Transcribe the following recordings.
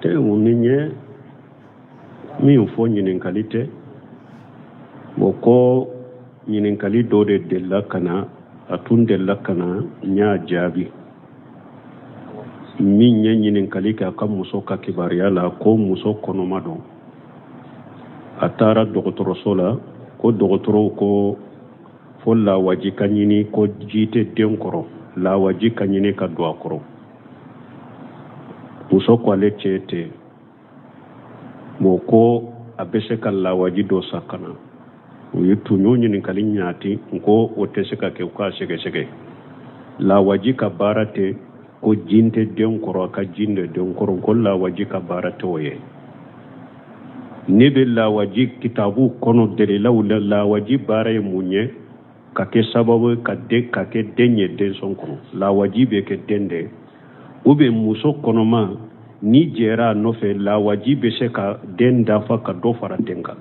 Tɛ ni ye min fɔ ɲininkali tɛ bon ko ɲininkali dɔ de delila ka na a tun delila ka na n y'a jaabi min ye ɲininkali kɛ a ka muso ka kibaruya la ko muso kɔnɔma don a taara dɔgɔtɔrɔso la ko dɔgɔtɔrɔw ko fo lawaji ka ɲini ko ji tɛ den kɔrɔ lawaji ka ɲini ka don a kɔrɔ muso ko ale cɛ tɛ bon ko a bɛ se ka lawaji dɔ san ka na u ye tun y'o ɲininkali ɲaati n ko o tɛ se ka kɛ u k'a sɛgɛsɛgɛ lawaji ka baara tɛ ko ji tɛ den kɔrɔ a ka ji don den kɔrɔ ko lawaji ka baara tɛ o ye ne bɛ lawaji kitabu kɔnɔ dalilaw la lawaji baara ye mun ye ka kɛ sababu ka den ka kɛ den ye denso kɔnɔ lawaji bɛ kɛ den de ou bien muso kɔnɔma n'i jɛra a nɔfɛ lawaji bɛ se ka den dafa ka dɔ fara den kan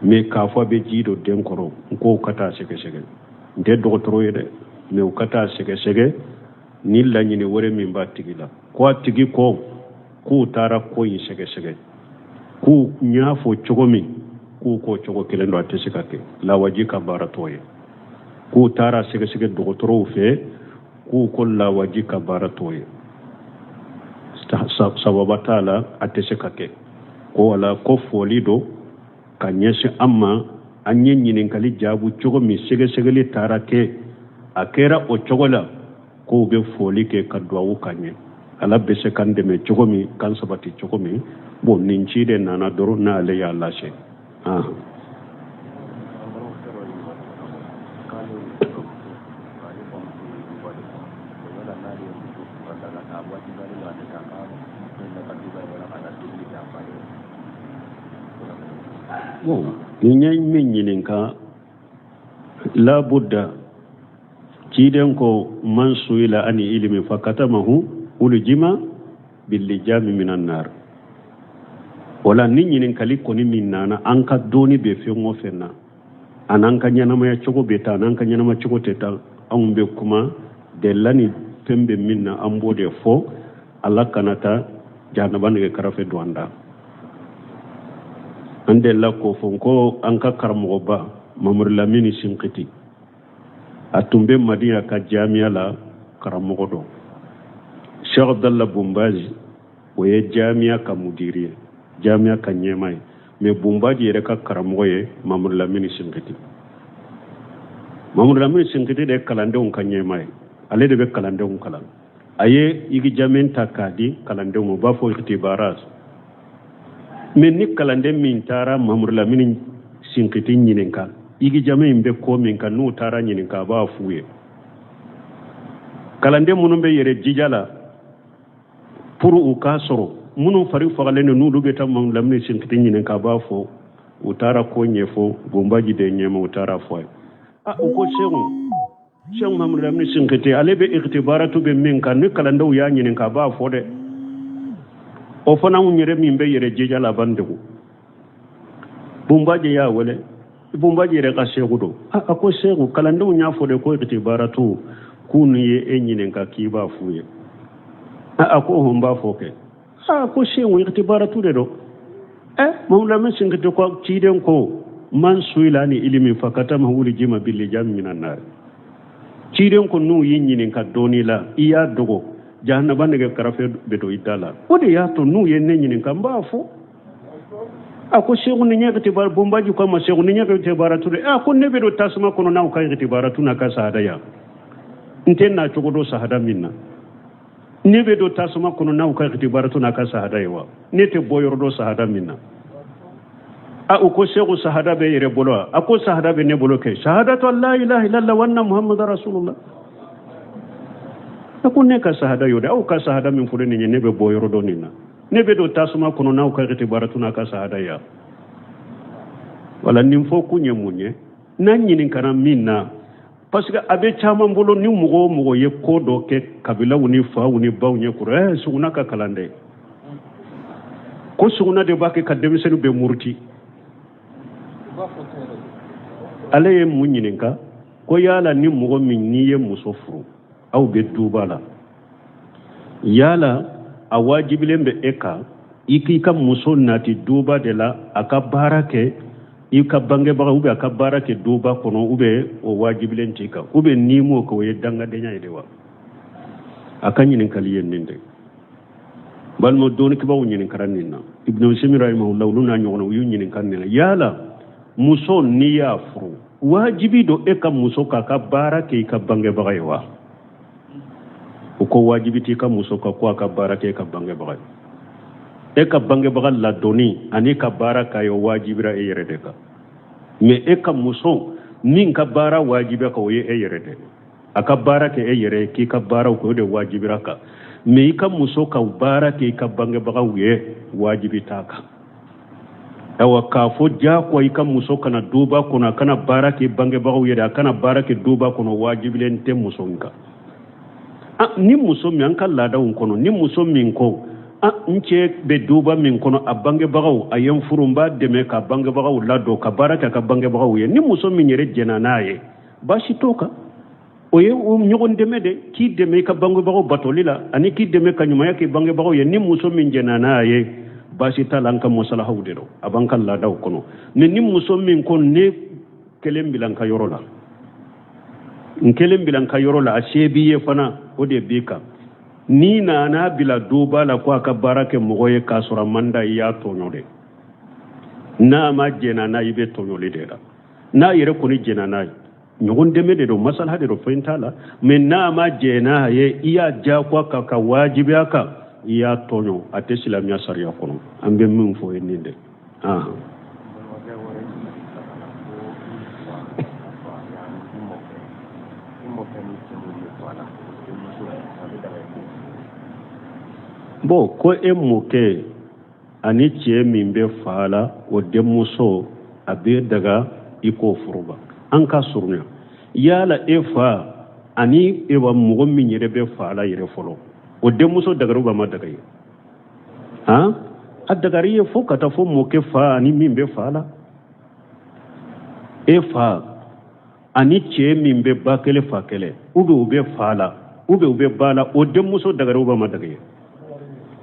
mais k'a fɔ a bɛ ji don den kɔrɔ n ko ka taa sɛgɛsɛgɛ n tɛ dɔgɔtɔrɔ ye dɛ mais u ka taa sɛgɛsɛgɛ ni laɲini wɛrɛ min b'a tigi la ko a tigi ko k'u taara ko in sɛgɛsɛgɛ k'u y'a fɔ cogo min k'u ko cogo kelen don a tɛ se ka kɛ lawaji ka baara t'o ye k'u taara sɛgɛsɛgɛ dɔgɔtɔrɔw fɛ k'u ko lawaji ka baara t'o ye sababa t'a la a tɛ se ka kɛ ko wala ko foli don ka ɲɛsin an ma an ye ɲininkali jaabu cogo min sɛgɛsɛgɛli taara kɛ a kɛra o cogo la k'u bɛ foli kɛ ka duwawu k'an ye ala bɛ se k'an dɛmɛ cogo min k'an sabati cogo min bon nin ci de nana dɔrɔn n'ale y'a lase. Bon nin ye min ɲininka labudda ciden ko man suila ani ilimi fa katamahu uljima billijami minan nar o la ni ɲininkali kɔni min nana an ka dɔnni bɛ fɛn o fɛn na an'an ka ɲɛnamaya cogo bɛ taa an'an ka ɲɛnama cogo tɛ taa anw bɛ kuma delila ni fɛn bɛ min na an b'o de fɔ ala kana taa jahanaba nɛgɛ karafe don an da an delila k'o fɔ ko an ka karamɔgɔba mamadu lamini sinkiti a tun bɛ madina ka jamiya la karamɔgɔ don sheikh abdallah bumbazi o ye jamiya ka mudiri ye jamiya ka ɲɛmaa ye mais bumbaji yɛrɛ ka karamɔgɔ ye mamadu lamini sinkiti mamadu lamini sinkiti de ye kalandenw ka ɲɛmaa ye ale de bɛ kalandenw kalan a ye examen ta k'a di kalandenw ma u b'a fɔ ikhtibarat mais ni kalanden min taara mamadu lamini sinkiti ɲininka examen in bɛ ko min kan n'u taara ɲininka a b'a f'u ye kalanden minnu bɛ yɛrɛ jija la pour u k'a sɔrɔ minnu fari fagalen don n'olu bɛ taa mamadu lamini sinkiti ɲininka a b'a fɔ u taara ko ɲɛfɔ bonbaji de ɲɛma u taara fɔ a ye a u ko seku Cheikh Mahamadu Lamini Sinkiti ale bɛ ikitibaratu bɛ min kan ni kalandenw y'a ɲininka a b'a fɔ dɛ o fana anw yɛrɛ min bɛ yɛrɛ jija la a b'an degun Bunbaji y'a wele Bunbaji yɛrɛ ka seku don a ko seku kalandenw y'a fɔ de ko ikitibaratu k'u n'u ye e ɲininka k'i b'a f'u ye a ko hɔn n b'a fɔ kɛ aa ko seku ikitibaratu de don ɛ Mahamadu Lamini Sinkiti ko ciden ko man suila ani ilimi fakatama ulijima bilijami minan nar ciden ko n'u y'i ɲininka dɔnni la i y'a dogo jahanaba nɛgɛ karafe bɛ don i da la o de y'a to n'u ye ne ɲininka n b'a fɔ a ko seku nin ye ikitibar bonbaji ko a ma seku nin ye ikitibaratu de a ko ne bɛ don tasuma kɔnɔ n'aw ka ikitibaratu n'a ka sahada ya n tɛ na cogo dɔn sahada min na ne bɛ don tasuma kɔnɔ n'aw ka ikitibaratu n'a ka sahada ye wa ne tɛ bɔ yɔrɔ dɔn sahada min na a u ko seku sahada bɛ yɛrɛ bolo wa a ko sahada bɛ ne bolo kɛ sahadatu an la ilaha illallah wa anna muhammadu rasulullah a ko ne ka sahada y'o de aw ka sahada min fɔlen nin ye ne bɛ bɔ yɔrɔ dɔn nin na ne bɛ don tasuma kɔnɔ n'aw ka ikitibaratu n'a ka sahada ya wala nin fɔ kun ye mun ye n'an ɲininkara min na parce que a bɛ caman bolo ni mɔgɔ o mɔgɔ ye ko dɔ kɛ kabilaw ni faw ni baw ɲɛ kɔrɔ ɛ suguna ka kalan dɛ ko suguna de b'a kɛ ka denmisɛnnin bɛɛ muruti. Ale ye mun ɲininka? Ko yala ni mɔgɔ min n'i ye muso furu, aw bɛ duba la, yala a wajibilen bɛ e kan i k'i ka muso nati duba de la, a ka baara kɛ i ka bangebaga, ou bien a ka baara kɛ duba kɔnɔ, ou bien o wajibilen t'i kan, ou bien n'i m'o kɛ, o ye dangadenya ye de wa? A ka ɲininkali ye nin de. Balima dɔnnikɛbaaw ɲininkara nin na. Ibn Usaymin rahimahullah, olu n'a ɲɔgɔnna, u y'u ɲininka nin na: yala muso n'i y'a furu, wajibi don e ka muso k'a ka baara kɛ i ka bangebaga ye wa? U ko wajibi t'i ka muso kan ko a ka baara kɛ e ka bangebaga ye. E ka bangebaga ladonni ani ka baara k'a ye, wajibira e yɛrɛ de kan. Mais e ka muso min ka baara wajibiya kan, o ye e yɛrɛ de a ka baara kɛ e yɛrɛ ye, k'i ka baaraw kɛ, o de wajibira kan. Mais i ka muso ka baara kɛ i ka bangebagaw ye, wajibi t'a kan. Ayiwa, k'a fɔ diyagoya i ka muso ka na duba kɔnɔ, a kana baara kɛ bangebagaw ye, a kana baara kɛ duba kɔnɔ, wajibilen tɛ muso in kan. Ni muso min, an ka laadaw kɔnɔ, ni muso min ko n cɛ bɛ duba min kɔnɔ, a bangebagaw, a ye n furu, n b'a dɛmɛ ka bangebagaw ladon, ka baara kɛ a ka bangebagaw ye, ni muso min yɛrɛ jɛnna n'a ye, baasi t'o kan. O ye ɲɔgɔn dɛmɛ de, k'i dɛmɛ i ka bangebagaw batoli la ani k'i dɛmɛ ka ɲumanya k'i bangebagaw ye. Ni muso min jɛnna n'a ye, baasi t'a la. An ka masalahaw de don, a b'an ka laadaw kɔnɔ. Mais ni muso min ko ne kelen bila n ka yɔrɔ la, n kelen bila n ka yɔrɔ la, a se b'i ye fana, o de b'i kan. N'i nana bila duba la ko a ka baara kɛ mɔgɔ ye k'a sɔrɔ a man d'a ye, i y'a tɔɲɔ de. N'a ma jɛnna n'a ye, i bɛ tɔɲɔli de la. N'a yɛrɛ kɔni jɛnna n'a ye, ɲɔgɔn dɛmɛ de don, masalaha de don, foyi t'a la. Mais n'a ma jɛn n'a ye, i y'a diyagoya kan ka wajibiya kan, i y'a tɔɲɔ, a tɛ silamɛya sariya kɔnɔ. An bɛ min fɔ ye nin de. Bon, ko e mɔkɛ ani cɛ min bɛ fa la, o denmuso, a bɛ daga i k'o furu ba? An ka surunya, yala e fa ani ewa mɔgɔ min yɛrɛ bɛ fa la yɛrɛ fɔlɔ, o denmuso dagara ou ma daga ye? Han, a dagara i ye fo ka taa fo mɔkɛ fa ani min bɛ fa la. E fa ani cɛ min bɛ ba kelen fa kelen, ou bien u bɛ fa la, ou bien u bɛ ba la, o denmuso dagara ou ma daga ye?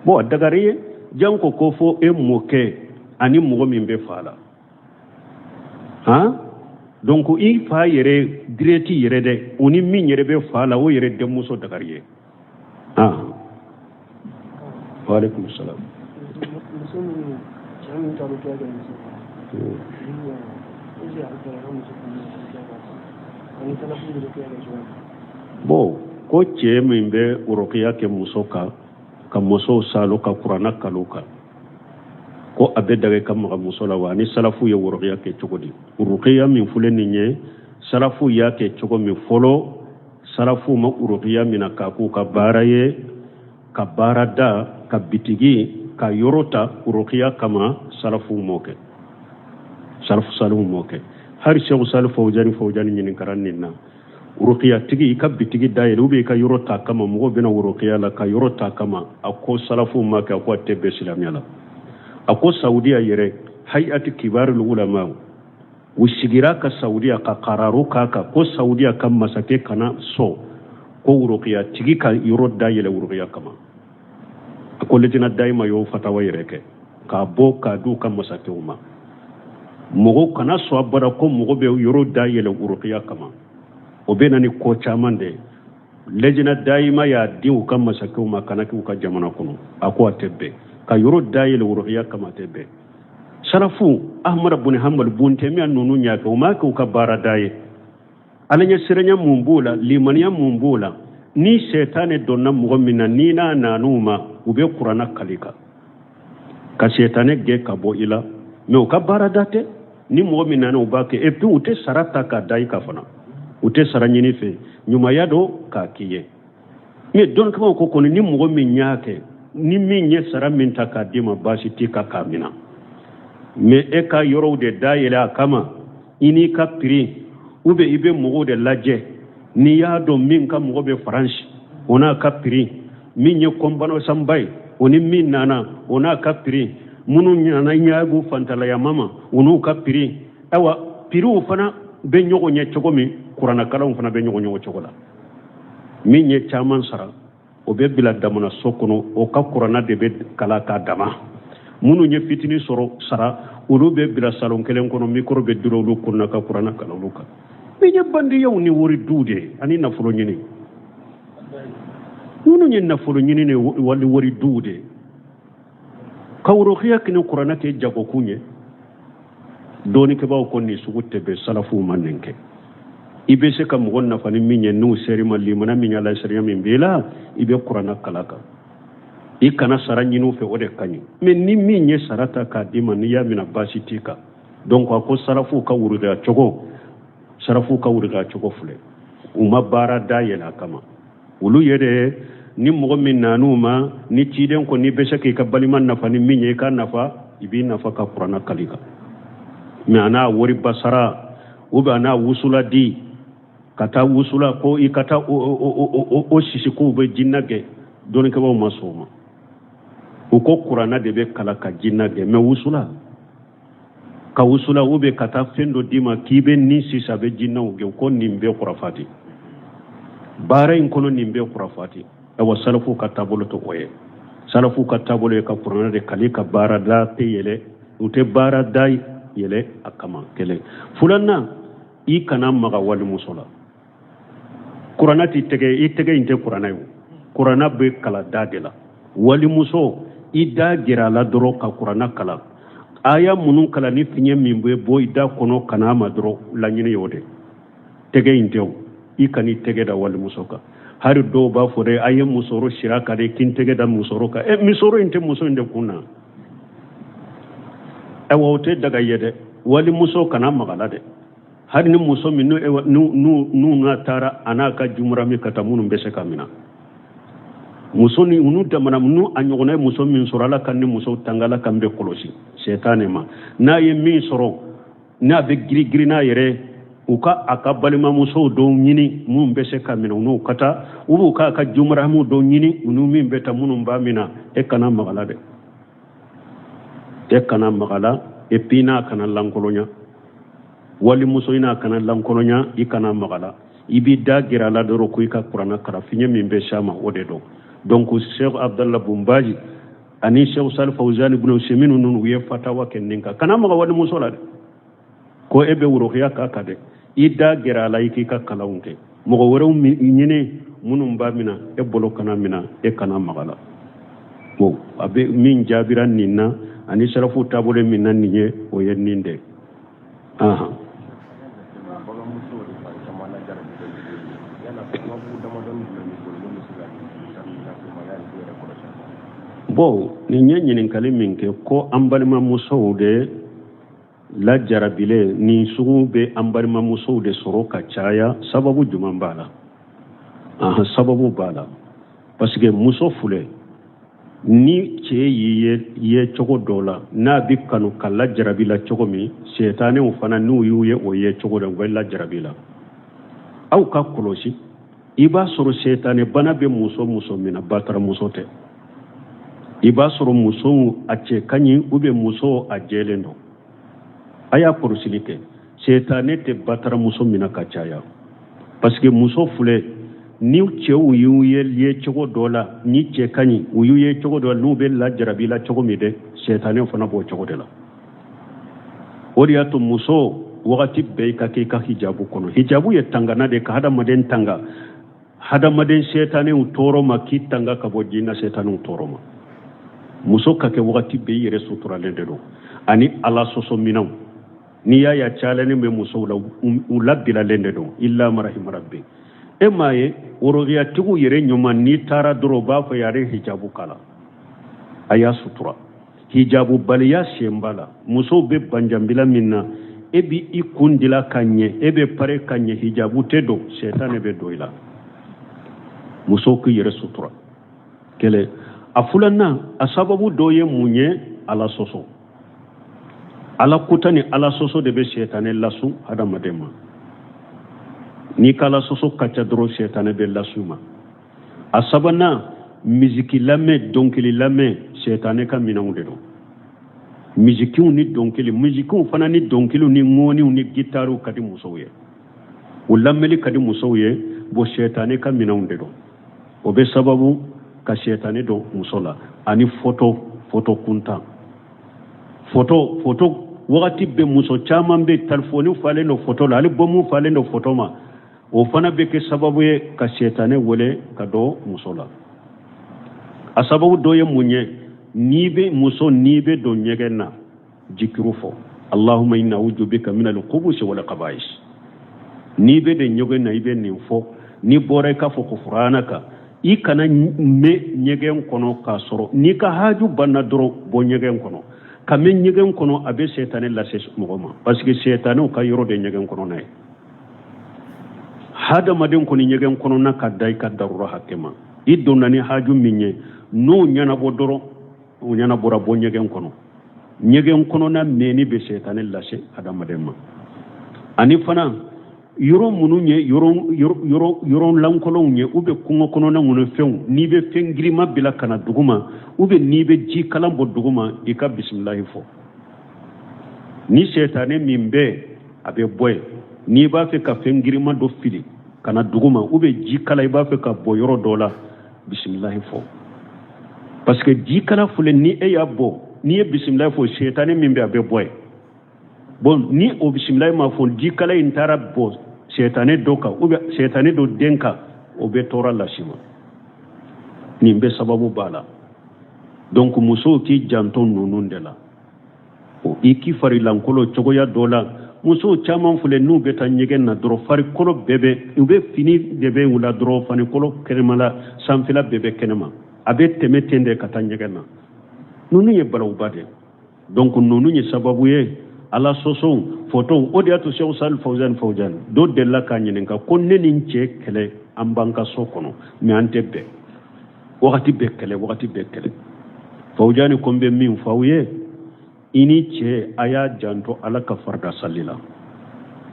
Bon, a dagara i ye. Janko ko fo e mɔkɛ ani mɔgɔ min bɛ fa la. Han, donc i fa yɛrɛ direct yɛrɛ dɛ, o ni min yɛrɛ bɛ fa la, o yɛrɛ denmuso dagara i ye. Han, waaleykum salam. Muso min, cɛ min ta rukiya kɛ muso kan, est-ce que a bɛ fɛ ka muso fana rukiya kɛ ani salafu bɛ rukiya kɛ cogoya min? Bon, ko cɛ min bɛ rukiya kɛ muso kan, ka musow salo ka kuranna kalo kan, ko a bɛ daga ka maga muso la wa? Ani salafu ye rukiya kɛ cogo di? Rukiya min filɛ nin ye, salafu y'a kɛ cogo min fɔlɔ, salafu ma rukiya minɛ k'a k'u ka baara ye, ka baara da, ka bitigi, ka yɔrɔ ta rukiya kama. Salafu m'o kɛ, salafu salihu m'o kɛ. Hali Sɛku Sali Fawuzani, Fawuzani ɲininkara nin na: rukiya tigi, i ka bitigi dayɛlɛ ou bien i ka yɔrɔ ta kama, mɔgɔw bɛna rukiya la ka yɔrɔ ta kama. A ko salafu ma kɛ, a ko a tɛ bɛn silamɛya la. A ko Saudiya yɛrɛ, Hayati Kibarul Ulama, u sigira ka Saudiya ka kararu k'a kan ko Saudiya ka masakɛ kana sɔn ko rukiya tigi ka yɔrɔ dayɛlɛ rukiya kama. A ko Lejina Dayima y'o fatawa yɛrɛ kɛ k'a bɔ k'a di u ka masakɛw ma, mɔgɔw kana sɔn abada ko mɔgɔ bɛ yɔrɔ dayɛlɛ rukiya kama, o bɛ na ni ko caman de ye. Lejina Dayima y'a di u ka masakɛw ma, kana kɛ u ka jamana kɔnɔ. A ko a tɛ bɛn ka yɔrɔ dayɛlɛ rukiya kama, a tɛ bɛn. Salafu, Ahmad bun Hanbal, Bun Taymiya ninnu y'a kɛ, u m'a kɛ u ka baarada ye. Ala ɲɛsiranya mun b'o la? Limaniya mun b'o la? Ni sɛtanɛ donna mɔgɔ min na, ni n'a nan'u ma, u bɛ kuranna kali kan ka sɛtanɛ gɛn ka bɔ i la. Mais u ka baarada tɛ. Ni mɔgɔ min nana, u b'a kɛ. Et puis u tɛ sara ta k'a da i kan fana, u tɛ sara ɲini fɛ, ɲumanya don k'a k'i ye. Mais dɔnnikɛbaaw ko kɔni, ni mɔgɔ min y'a kɛ, ni min ye sara min ta k'a d'i ma, baasi t'i kan k'a minɛ. Mais e ka yɔrɔw de dayɛlɛ a kama, i n'i ka prix, ou bien i bɛ mɔgɔw de lajɛ, n'i y'a dɔn min ka mɔgɔ bɛ Faransi, o n'a ka prix, min ye kɔnbanasanba ye, o ni min nana, o n'a ka prix, minnu nana ɲaagu fantalayama ma, o n'u ka prix. Ayiwa, prixw fana bɛ ɲɔgɔn ɲɛ cogo min, kuranakalanw fana bɛ ɲɔgɔn ɲɛ o cogo la. Min ye caman sara, o bɛ bila damana so kɔnɔ, o ka kuranna de bɛ kalan k'a dama. Minnu ye fitinin sɔrɔ sara, olu bɛ bila salon kelen kɔnɔ, mikoro bɛ dira olu kunna ka kuranna kalan olu kan. Min ye bandiyaw ni wari duw de ye ani nafolo ɲini. Minnu ye nafolo ɲini ni wali wari duw de ye, ka worokiya kɛ ni kuranna kɛ jagokun ye. Dɔnnikɛbaaw ko nin sugu tɛ bɛn salafuw ma nin kɛ. I bɛ se ka mɔgɔ nafa ni min ye, n'u ser'i ma, limana min ala sariya min b'i la, i bɛ kuranna kalan kan, i kana sara ɲini u fɛ, o de ka ɲi. Mais ni min ye sara ta k'a d'i ma, n'i y'a minɛ, baasi t'i kan. Donc a ko salafuw ka wurudiya cogo, salafuw ka wurudiya cogo filɛ, u ma baara dayɛlɛ a kama. Olu yɛrɛ ni mɔgɔ min nan'u ma ni ciden ko n'i bɛ se k'i ka balima nafa ni min ye, i ka nafa, i b'i nafa ka kuranna kalan i kan. Mais a n'a wariba sara ou bien a n'a wusula di ka taa wusula ko i ka taa o sisi k'u bɛ jinɛ gɛn, dɔnnikɛbaaw ma sɔn o ma. U ko kuranna de bɛ kalan ka jinɛ gɛn, mais wusula ka wusula ou bien ka taa fɛn dɔ d'i ma k'i bɛ nin sisi a bɛ jinɛw gɛn, ko nin bɛɛ kurafati baara in kɔnɔ, nin bɛɛ kurafati. Awa, salafuw ka taabolo tɛ o ye. Salafuw ka taabolo ye ka kuranɛ de kalan, ka baara da tɛ yɛlɛ, u tɛ baara da yɛlɛ a kama. Kelen filanan, i kana maga walimuso la. Kuranɛ t'i tɛgɛ, i tɛgɛ in tɛ kuranɛ ye o. Kuranɛ bɛ kalan da de la. Walimuso, i da gɛrɛ a la dɔrɔn ka kuranɛ kalan, aya minnu kalan ni fiɲɛ min bɛ bɔ i da kɔnɔ ka n'a ma dɔrɔn, laɲini y'o de. Tɛgɛ in tɛ o, i kan'i tɛgɛ da walimuso kan. Hali dɔw b'a fɔ dɛ, a ye musɔrɔ siri a kan de, k'i tɛgɛ da musɔrɔ kan. Ɛ, musɔrɔ in tɛ muso in de kun na. Ayiwa, o tɛ daga ye dɛ. Walimuso kana maga la dɛ. Hali ni muso min n'u n'a taara a n'a ka jumura min ka taa, minnu bɛ se ka minɛ muso ni n'u damana n'u a ɲɔgɔnna ye muso min sɔrɔ, Ala ka ni muso tanga, Ala k'an bɛɛ kɔlɔsi sɛtanɛ ma. N'a ye min sɔrɔ, n'a bɛ girin-girin n'a yɛrɛ, u ka a ka balimamusow dɔw ɲini minnu bɛ se ka minɛ, u n'u ka taa, u b'u k'a ka jumuramu dɔw ɲini, u n'u min bɛ taa, minnu b'a minɛ. E kana maga la dɛ, e kana maga la. Et puis n'a kana lankolonya, walimuso i n'a kana lankolonya, i kana maga la. I b'i da gɛrɛ a la dɔrɔn ko i ka kuranɛ kalan, fiɲɛ min bɛ s'a ma, o de don. Donc Cheikh Abdallah Bumbaji ani Cheikh Salih Fawzani ibn Usaymin ninnu, u ye fatawa kɛ nin kan, kana maga walimuso la dɛ, ko e bɛ worokiya k'a kan dɛ. I da gɛrɛ a la, i k'i ka kalanw kɛ, mɔgɔ wɛrɛw ɲini minnu b'a minɛ, e bolo kana minɛ, e kana maga la. Bon, a bɛ min jaabira nin na ani sarafu taabolo min na nin ye, o ye nin de. Ahan. Bon, nin ye ɲininkali min kɛ ko an balimamusow de lajarabilen, nin sugu bɛ an balimamusow de sɔrɔ ka caya, sababu jumɛn b'a la? Ahan, sababu b'a la, parce que muso filɛ, ni cɛ y'i ye ye cogo dɔ la, n'a bɛ kanu ka lajarabi la cogo min, sɛtanɛw fana n'u y'u ye o ye cogo dɔ, u bɛ lajarabi la. Aw ka kɔlɔsi, i b'a sɔrɔ sɛtanɛ bana bɛ muso muso min na, bataramuso tɛ. I b'a sɔrɔ muso a cɛ ka ɲi, ou bien muso a jɛlen don. A y'a kɔlɔsili kɛ, sɛtanɛ tɛ bataramuso minɛ ka caya, parce que muso filɛ, ni cɛw y'u ye ye cogo dɔ la, ni cɛ ka ɲi, u y'u ye cogo dɔ la, n'u bɛ lajarabi la cogo min dɛ, sɛtanɛ fana b'o cogo de la. O de y'a to muso wagati bɛɛ i ka kɛ i ka hijabu kɔnɔ. Hijabu ye tangana de ka hadamaden tanga hadamaden sɛtanɛw tɔɔrɔ ma, k'i tanga ka bɔ jinɛ sɛtanɛw tɔɔrɔ ma. Muso ka kɛ wagati bɛɛ i yɛrɛ suturalen de don, ani Ala sɔsɔ minɛnw. N'i y'a ye a cayalen bɛ musow la, u labilalen de don, illa man rahima rabbi. E m'a ye worokiyatigiw yɛrɛ ɲuman, n'i taara dɔrɔn u b'a fɔ yare hijabu kala, a y'a sutura. Hijabu baliya sen b'a la. Musow bɛ banjanbila min na, e bɛ i kun dila ka ɲɛ, e bɛ pare ka ɲɛ, hijabu tɛ don, sɛtanɛ bɛ don i la. Musow k'i yɛrɛ sutura. Kelen. A filanan, a sababu dɔ ye mun ye? Ala sɔsɔ, Ala kuta ni Ala sɔsɔ de bɛ sɛtanɛ lasun hadamaden ma. N'i ka Ala sɔsɔ ka ca dɔrɔn, sɛtanɛ bɛ lasun ma. A sabanan, miziki lamɛn, dɔnkili lamɛn, sɛtanɛ ka minɛnw de don. Mizikiw ni dɔnkili, mizikiw fana ni dɔnkiliw ni ŋɔniw ni gitariw ka di musow ye, o lamɛnli ka di musow ye. Bon, sɛtanɛ ka minɛnw de don, o bɛ sababu ka sɛtanɛ don muso la. Ani foto, foto kuntan, foto, foto wagati bɛɛ. Muso caman bɛ talifoni falen don foto la, alibomu falen don foto ma. O fana bɛ kɛ sababu ye ka sɛtanɛ wele ka don muso la. A sababu dɔ ye mun ye? N'i bɛ muso, n'i bɛ don ɲɛgɛn na, jikiru fɔ: Allahumma inna a'udhu bika min al-khubusi wal khaba'is. N'i bɛ don ɲɛgɛn na, i bɛ nin fɔ. N'i bɔra, i k'a fɔ gufranaka. I kana mɛn ɲɛgɛn kɔnɔ k'a sɔrɔ n'i ka haju banna dɔrɔn, bɔ ɲɛgɛn kɔnɔ. Ka mɛn ɲɛgɛn kɔnɔ, a bɛ sɛtanɛ lase mɔgɔ ma, parce que sɛtanɛw ka yɔrɔ de ɲɛgɛn kɔnɔna ye. Hadamaden kɔni, ɲɛgɛn kɔnɔna ka da i ka darura hakɛ ma. I donna ni haju min ye, n'o ɲɛnabɔ dɔrɔn, o ɲɛnabɔra, bɔ ɲɛgɛn kɔnɔ. Ɲɛgɛn kɔnɔna mɛnni bɛ sɛtanɛ lase hadamaden ma. Ani fana, yɔrɔ minnu ye yɔrɔ lankolonw ye, ou bien kungo kɔnɔna minnu fɛnw, n'i bɛ fɛn girima bila ka na duguma, ou bien n'i bɛ ji kalan bɔ duguma, i ka bisimilahi fɔ. Ni sɛtanɛ min bɛ, a bɛ bɔ yen. N'i b'a fɛ ka fɛn girima dɔ fili ka na duguma, ou bien ji kala i b'a fɛ ka bɔ yɔrɔ dɔ la, bisimilahi fɔ, parce que ji kala filɛ, ni e y'a bɔ, n'i ye bisimilahi fɔ, sɛtanɛ min bɛ, a bɛ bɔ yen. Bon, ni o bisimilahi ma fɔ, ji kala in taara bɔ sɛtanɛ dɔ kan, ou bien sɛtanɛ dɔ den kan, o bɛ tɔɔrɔ las'i ma. Nin bɛ sababu b'a la. Donc musow k'i janto ninnu de la. O i k'i fari lankolo cogoya dɔ la. Musow caman filɛ, n'u bɛ taa ɲɛgɛn na dɔrɔn, farikolo bɛɛ bɛ, u bɛ fini de bɛ u la dɔrɔn, farikolo kɛnɛma la, sanfɛla bɛɛ bɛ kɛnɛma, a bɛ tɛmɛ ten de ka taa ɲɛgɛn na. Ninnu ye balawuba de. Donc ninnu ye sababu ye, ala sɔsɔw, fotow. O de y'a to Sɛku Sali Fawuzani Fawuzani dɔ delila k'a ɲininka ko ne ni n cɛ kɛlɛ, an b'an ka so kɔnɔ, mais an tɛ bɛn, wagati bɛɛ kɛlɛ, wagati bɛɛ kɛlɛ. Fawujani ko n bɛ min fɔ aw ye, i ni cɛ, a y'a janto ala ka farida sali la,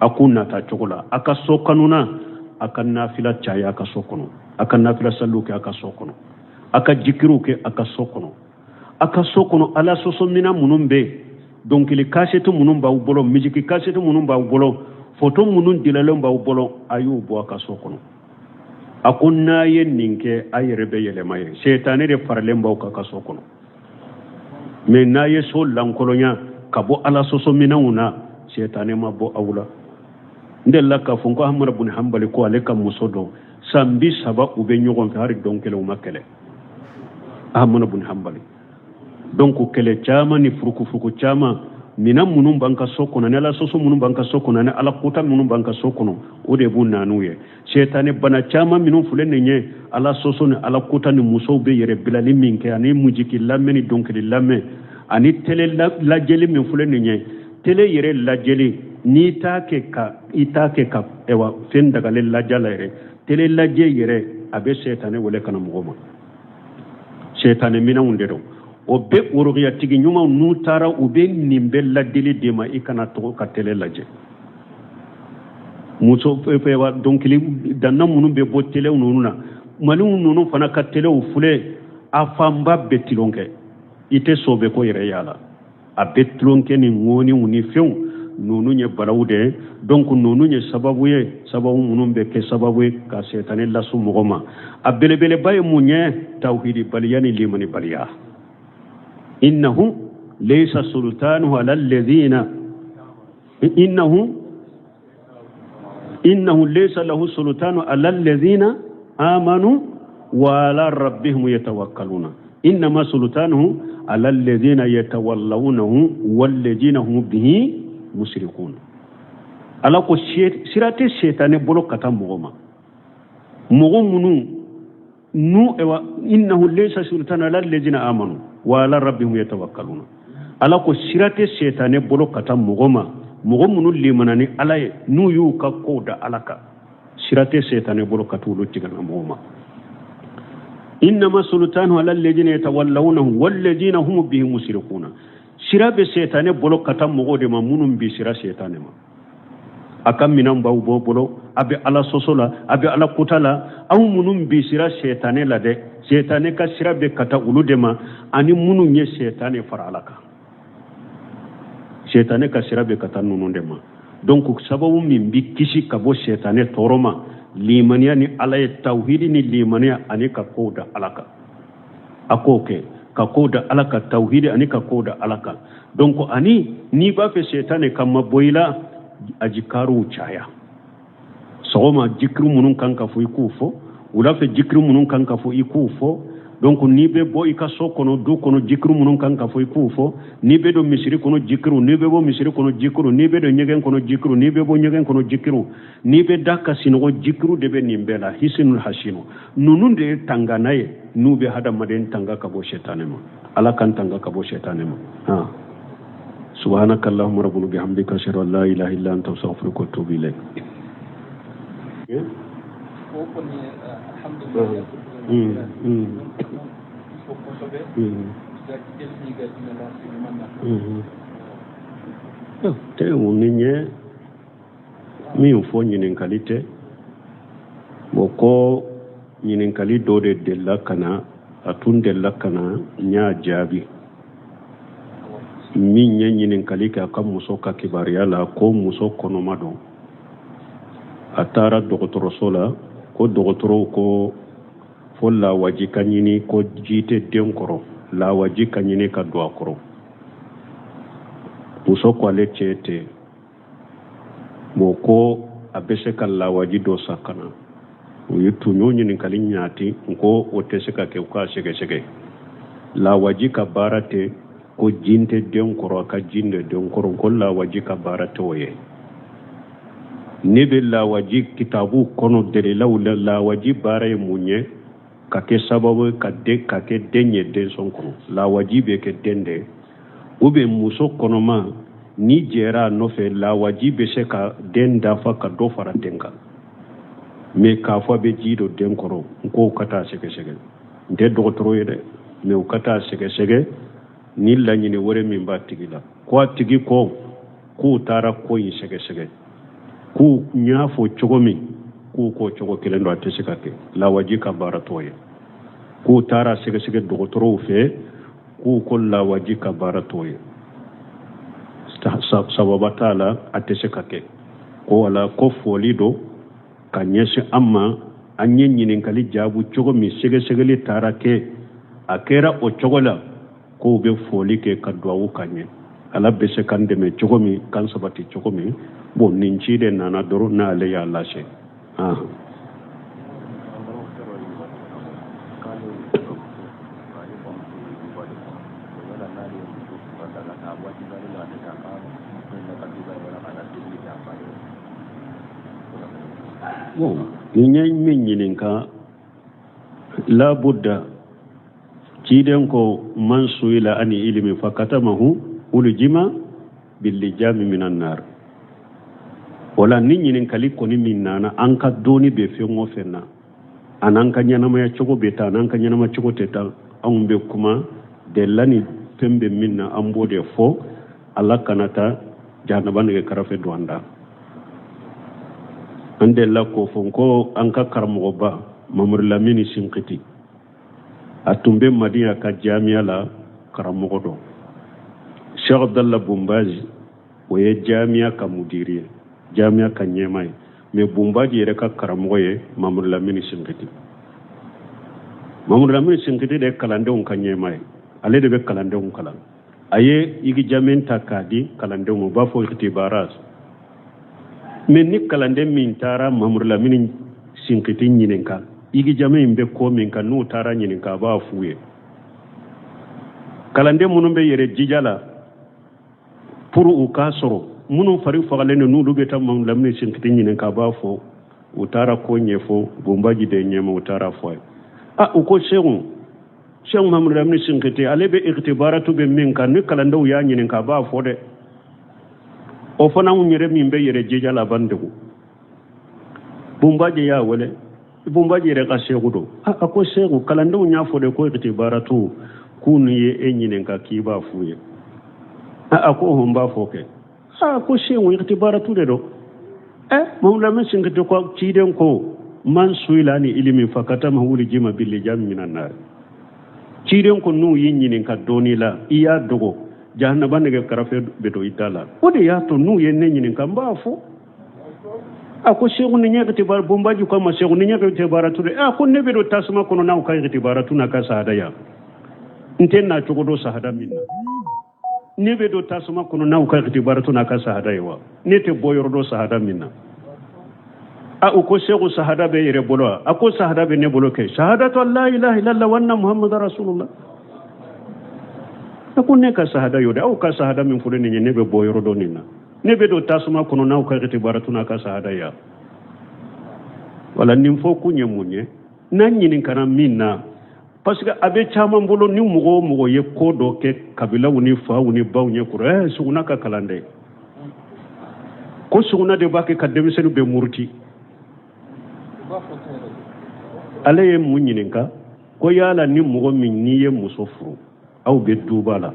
a k'u nata cogo la, a ka so kanuna, a ka nafila caya a ka so kɔnɔ, a ka nafila saliw kɛ a ka so kɔnɔ, a ka jikiriw kɛ a ka so kɔnɔ, a ka so kɔnɔ ala sɔsɔ minɛn minnu bɛ yen, dɔnkili kasɛti minnu b'aw bolo, misiki kasɛti minnu b'aw bolo, foto minnu dilalen b'aw bolo, a y'u bɔ a ka so kɔnɔ. A ko n'a ye nin kɛ, a yɛrɛ bɛ yɛlɛma ye. Sɛtanɛ de faralen b'aw kan ka so kɔnɔ. Mais n'a ye so lankolonya ka bɔ ala sɔsɔ minɛnw na, sɛtanɛ ma bɔ aw la. N delila k'a fɔ n ko Ahamada bun Hanbali ko ale ka muso dɔ, san 30 u bɛ ɲɔgɔn fɛ, hali don kelen u ma kɛlɛ. Ahamada bun Hanbali. Donc kɛlɛ caman ni furukufuruku caman, minɛn minnu b'an ka so kɔnɔ, ni ala sɔsɔ minnu b'an ka so kɔnɔ, ni ala kota minnu b'an ka so kɔnɔ, o de b'u naaniw ye. Sɛtanɛ bana caman minnu filɛ nin ye, ala sɔsɔ ni ala kota ni musow bɛ yɛrɛ bilali min kɛ, ani muziki lamɛn ni dɔnkili lamɛn, ani tele lajɛli min filɛ nin ye, tele yɛrɛ lajɛli, n'i t'a kɛ ka i t'a kɛ ka ɛwa fɛn dagalen lajɛ la yɛrɛ, tele lajɛ yɛrɛ, a bɛ sɛtanɛ wele ka na mɔgɔ ma. Sɛtanɛ minɛnw de don. O bɛ worokiyatigi ɲumanw, n'u taara, u bɛ nin bɛɛ ladili d'e ma: i kana to ka tele lajɛ. Muso fɛwa dɔnkili danna minnu bɛ bɔ telew ninnu na, maliw ninnu fana ka telew filɛ, a fanba bɛ tulon kɛ, i tɛ sɔbɛ ko yɛrɛ y'a la, a bɛ tulonkɛ ni ŋɔniw ni fɛnw. Ninnu ye balawu de ye. Donc ninnu ye sababu ye, sababu minnu bɛ kɛ sababu ye ka sɛtanɛ lasu mɔgɔ ma. A belebeleba ye mun ye? Tawhidibaliya ni limanibaliya. Innahu laysa sultanuhu ala alladhina innahu laysa lahu sultanu ala alladhina amanu wa ala rabbihim yatawakkaluna, innama sultanuhu ala alladhina yatawallawnahu walladhina hum bihi mushrikun. Ala ko sira tɛ sɛtanɛ bolo ka taa mɔgɔ ma, mɔgɔ minnu nu ewa innahu laysa sultanu ala alladhina amanu wa ala rabbihim yatawakkaluna. Ala ko sira tɛ sɛtanɛ bolo ka taa mɔgɔ ma, mɔgɔ minnu limana ni ala ye, n'u y'u ka kow da ala kan, sira tɛ sɛtanɛ bolo ka t'olu tigɛ mɔgɔw ma. Innama sultanu ala alladhina yatawallawnahu walladhina hum bihi mushrikuna. Sira bɛ sɛtanɛ bolo ka taa mɔgɔw de ma minnu bi sira sɛtanɛ ma. A ka minɛn b'aw bɔ bolo, a bɛ ala sɔsɔ la, a bɛ ala kota la. Aw minnu bi sira sɛtanɛ la dɛ, sɛtanɛ ka sira bɛ ka taa olu de ma, ani minnu ye sɛtanɛ fara ala kan. Sɛtanɛ ka sira bɛ ka taa ninnu de ma. Donc sababu min bɛ kisi ka bɔ sɛtanɛ tɔɔrɔ ma, limaniya ni Ala ye, tawhidi ni limaniya ani ka kow da Ala kan. A k'o kɛ ka kow da Ala kan, tawhidi ani ka kow da Ala kan. Donc ani n'i b'a fɛ sɛtanɛ ka mabɔ i la, ajikaruw caya. Sɔgɔma jikiri minnu kan ka fɔ, i k'u fɔ. Wula fɛ jikiri minnu kan ka fɔ, i k'u fɔ. Donc n'i bɛ bɔ i ka so kɔnɔ, du kɔnɔ, jikiri minnu kan ka fɔ, i k'u fɔ. N'i bɛ don misiri kɔnɔ, jikiriw. N'i bɛ bɔ misiri kɔnɔ, jikiriw. N'i bɛ don ɲɛgɛn kɔnɔ, jikiriw. N'i bɛ bɔ ɲɛgɛn kɔnɔ, jikiriw. N'i bɛ da ka sinɔgɔ, jikiriw de bɛ nin bɛɛ la. Hisinul hasinu, ninnu de ye tangana ye, n'u bɛ hadamaden tanga ka bɔ sɛtanɛ ma. Ala k'an tanga ka bɔ sɛtanɛ ma. Han subhanaka allahumma rabbana bihamdika, ashhadu an la ilaha illa anta, astaghfiruka wa atubu ilayk. O kɔni, alhamdulillah, fo kosɛbɛ i ka diinɛ ɲuman na. Tɛ ni ɲɛ min fɔ, ɲininkali tɛ. Bon, ko ɲininkali dɔ de delila ka na, a tun delila ka na, n y'a jaabi. Min ye ɲininkali kɛ a ka muso ka kibaruya la, ko muso kɔnɔma don, a taara dɔgɔtɔrɔso la, ko dɔgɔtɔrɔw ko fo lawaji ka ɲini, ko ji tɛ den kɔrɔ, lawaji ka ɲini ka don a kɔrɔ. Muso ko ale cɛ tɛ bon, ko a bɛ se ka lawaji dɔ san ka na. U ye tun y'o ɲininkali ɲaati, n ko o tɛ se ka kɛ, u k'a sɛgɛsɛgɛ. Lawaji ka baara tɛ ko ji tɛ den kɔrɔ, a ka ji de den kɔrɔ. Ko lawaji ka baara tɛ o ye. Ne bɛ lawaji kitabu kɔnɔ delilaw la, lawaji baara ye mun ye? Ka kɛ sababu ka den ka kɛ den ye denson kɔnɔ. Lawaji bɛ kɛ den de, ou bien muso kɔnɔma ni jɛra a nɔfɛ, lawaji bɛ se ka den dafa ka dɔ fara den kan. Mais k'a fɔ a bɛ ji don den kɔrɔ, n k'o ka taa sɛgɛsɛgɛ. N tɛ dɔgɔtɔrɔ ye dɛ, mais u ka taa sɛgɛsɛgɛ ni laɲini wɛrɛ min b'a tigi la. Ko a tigi ko k'u taara ko in sɛgɛsɛgɛ, k'u y'a fɔ cogo min, k'u ko cogo kelen don, a tɛ se ka kɛ, lawaji ka baara t'o ye. K'u taara sɛgɛsɛgɛ dɔgɔtɔrɔw fɛ, k'u ko lawaji ka baara t'o ye, sababa t'a la, a tɛ se ka kɛ. Ko wala ko foli don ka ɲɛsin an ma. An ye ɲininkali jaabu cogo min, sɛgɛsɛgɛli taara kɛ, a kɛra o cogo la, k'u bɛ foli kɛ ka duwawu ka ɲɛ, Ala bɛ se k'an dɛmɛ cogo min, k'an sabati cogo min. Bon, nin ci de nana dɔrɔn, n'ale y'a lase. Bon, nin ye min ɲininka, labudda ciden ko man suila ani ilimi fakatamahu uljima billijami minan nar. Wala ni ɲininkali kɔni min nana, an ka dɔnni bɛ fɛn o fɛn na, an'an ka ɲɛnamaya cogo bɛ taa, an'an ka ɲɛnama cogo tɛ taa, anw bɛ kuma delila ni fɛn bɛ min na, an b'o de fɔ. Ala kana taa jahanaba nɛgɛ karafe don an da. An delila k'o fɔ ko an ka karamɔgɔba Mamadu Lamini Sinkiti, a tun bɛ Madina ka jamiya la karamɔgɔ dɔ, Cheikh Abdallah Bumbazi, o ye jamiya ka mudiri ye, jamiya ka ɲɛmaa ye. Mais Bumbazi yɛrɛ ka karamɔgɔ ye Mamadu Lamini Sinkiti. Mamadu Lamini Sinkiti de ye kalandenw ka ɲɛmaa ye, ale de bɛ kalandenw kalan. A ye examen ta k'a di kalandenw ma, u b'a fɔ ikhtibarat. Mais ni kalanden min taara Mamadu Lamini Sinkiti ɲininka examen in bɛ ko min kan, n'u taara ɲininka, a b'a f'u ye. Kalanden minnu bɛ yɛrɛ jija la pour u k'a sɔrɔ, minnu fari fagalen don, n'olu bɛ taa Mamadu Lamini Sinkiti ɲininka, a b'a fɔ. U taara ko ɲɛfɔ Bumbaji de ɲɛma, u taara fɔ a ye. A u ko Seku, Cheikh Mamadu Lamini Sinkiti, ale bɛ ikhtibaratu bɛ min kan, ni kalandenw y'a ɲininka, a b'a fɔ dɛ. O fana, anw yɛrɛ min bɛ yɛrɛ jija la, a b'an degun. Bumbaji y'a wele, Bumbaji yɛrɛ ka seku don. A ko seku, kalandenw y'a fɔ de ko ikhtibaratu k'u ni ye e ɲininka k'i b'a f'u ye. A ko hɔn, b'a fɔ kɛ. A ko seku, ikhtibaratu de don. Ɛ, Mamadu Lamini Sinkiti ko ciden ko man suila ni ilimi fakatama uljima billijami minan nar. Ciden ko n'u y'i ɲininka dɔɔni la, i y'a dogo, Jahanaba nɛgɛ karafe bɛ don i da la. O de y'a to n'u ye ne ɲininka, n b'a fɔ. A ko seku ni ɲɛ tɛ baara bonbaji ko a ma seku ni ɲɛ tɛ baara tu dɛ. A ko ne bɛ don tasuma kɔnɔ n'aw ka itibaratu n'a ka sahada ya. N tɛ na cogo dɔn sahada min na. Ne bɛ don tasuma kɔnɔ n'aw ka itibaratu n'a ka sahada ye wa? Ne tɛ bɔ yɔrɔ dɔn sahada min na. A u ko seku sahada bɛ yɛrɛ bolo wa? A ko sahada bɛ ne bolo kɛ. Sahadatu an la ilaha illallah wa anna muhammadu rasulullah. A ko ne ka sahada y'o de, aw ka sahada min fɔlen nin ye, ne bɛ bɔ yɔrɔ dɔn nin na. Ne bɛ don tasuma kɔnɔ n'aw ka itibaratu n'a ka sahada ya. Wala nin fɔ kun ye mun ye? N'an ɲininkara min na, parce que a bɛ caman bolo ni mɔgɔ o mɔgɔ ye ko dɔ kɛ kabilaw ni faw ni baw ɲɛ kɔrɔ, suguna ka kalan dɛ. Ko suguna de b'a kɛ ka denmisɛnnin bɛɛ muruti. Ale ye mun ɲininka? Ko yala ni mɔgɔ min n'i ye muso furu, aw bɛ duba la,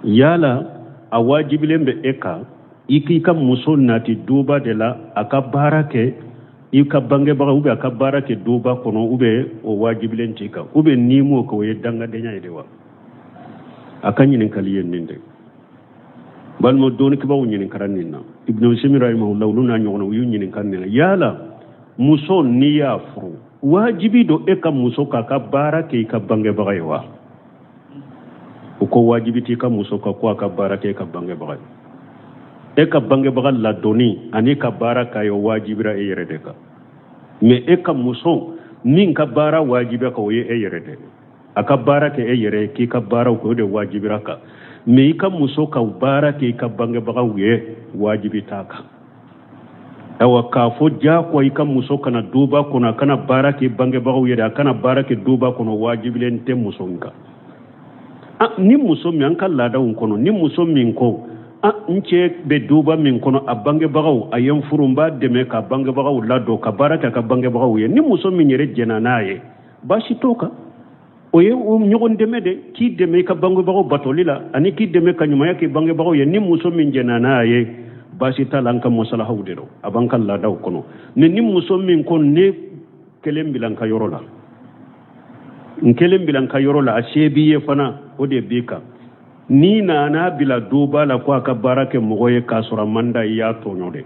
yala a wajibilen bɛ e kan i k'i ka muso nati duba de la a ka baara kɛ i ka bangebaga ou bien a ka baara kɛ duba kɔnɔ, ou bien o wajibilen t'i kan, ou bien n'i m'o kɛ o ye dangadenya ye de wa? A ka ɲininkali ye nin de. Balima dɔnnikibaw ɲininkara nin na. Ibn Usaymin rahimahullah olu n'a ɲɔgɔnna u y'u ɲininka nin na. Yala muso n'i y'a furu, wajibi don e ka muso k'a ka baara kɛ i ka bangebaga ye wa? U ko wajibi t'i ka muso ka ko a ka baara kɛ i ka bangebaga ye. E ka bangebaga ladonni ani ka baara k'a ye wajibira e yɛrɛ de kan. Mais e ka muso min ka baara wajibiya kan o ye e yɛrɛ de ye. A ka baara kɛ e yɛrɛ ye k'i ka baaraw kɛ o de wajibira kan. Mais i ka muso ka baara kɛ i ka bangebagaw ye wajibi t'a kan. Ayiwa k'a fɔ diyagoya i ka muso kana duba kɔnɔ, a kana baara kɛ bangebagaw ye dɛ, a kana baara kɛ duba kɔnɔ, wajibilen tɛ muso in kan. Ni muso min an ka laadaw kɔnɔ, ni muso min ko n cɛ bɛ duba min kɔnɔ, a bangebagaw a ye n furu, n b'a dɛmɛ ka bangebagaw ladon, ka baara kɛ a ka bangebagaw ye, ni muso min yɛrɛ jɛnna n'a ye, baasi t'o kan. O ye ɲɔgɔn dɛmɛ de, k'i dɛmɛ i ka bangebagaw batoli la ani k'i dɛmɛ ka ɲumanya k'i bangebagaw ye. Ni muso min jɛnna n'a ye, baasi t'a la, an ka masalahaw de don, a b'an ka laadaw kɔnɔ. Mais ni muso min ko ne kelen bila n ka yɔrɔ la, n kelen bila n ka yɔrɔ la, a se b'i ye fana, o de b'i kan. N'i nana bila duba la ko a ka baara kɛ mɔgɔ ye k'a sɔrɔ a man d'a ye, i y'a tɔɲɔ de.